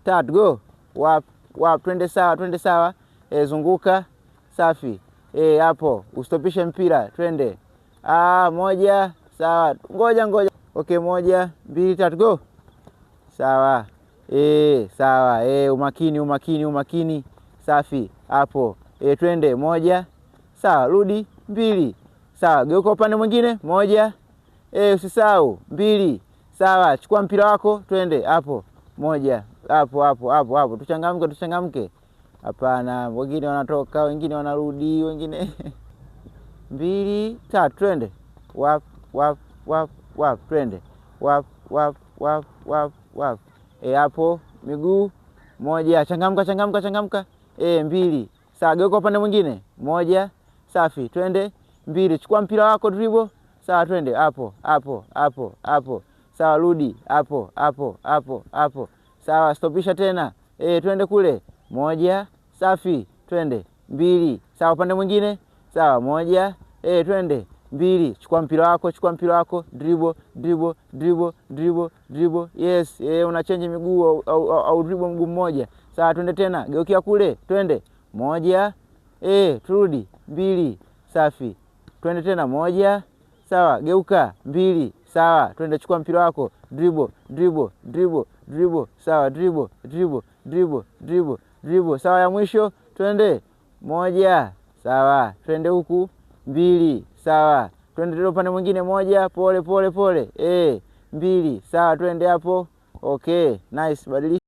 tatu, go. Wap wap, twende sawa, twende sawa. Zunguka, safi. Hapo ustopishe mpira, twende. Ah, moja, sawa, ngoja ngoja. Okay, moja, mbili, tatu, go. Sawa. Sawa. Umakini, umakini, umakini. Safi hapo. Twende, moja, sawa, rudi, mbili, sawa, geuka upande mwingine, moja. Usisahau, mbili, sawa, chukua mpira wako, twende hapo, moja, hapo hapo hapo hapo, tuchangamke, tuchangamke. Hapana, wengine wanatoka, wengine wanarudi, wengine mbili, tatu, twende, wap wap wap wap, twende, wap wap wap wap wap. Hapo miguu, moja, changamka, changamka, changamka. Mbili, sawa, geuka upande mwingine, moja, safi, twende, mbili, chukua mpira wako, dribble, sawa, twende hapo hapo hapo hapo, sawa, rudi hapo hapo hapo hapo, sawa, stopisha tena. Twende kule, moja, safi, twende, mbili, sawa, upande mwingine, sawa, moja, twende, mbili, chukua mpira wako, chukua mpira wako, dribble, dribble, dribble, dribble, dribble, yes. Una change miguu au dribble mguu mmoja, sawa, twende tena, geukia kule, twende, moja, turudi, mbili, safi, twende tena, moja, sawa, geuka, mbili, sawa, twende, chukua mpira wako, dribble, dribble, dribble, dribble, sawa, dribble, dribble, dribble, dribble, dribble, sawa, ya mwisho, twende, moja, sawa, twende huku, mbili, sawa, twende tena upande mwingine, moja, pole pole pole, mbili, sawa, twende hapo, okay, nice, badilisha.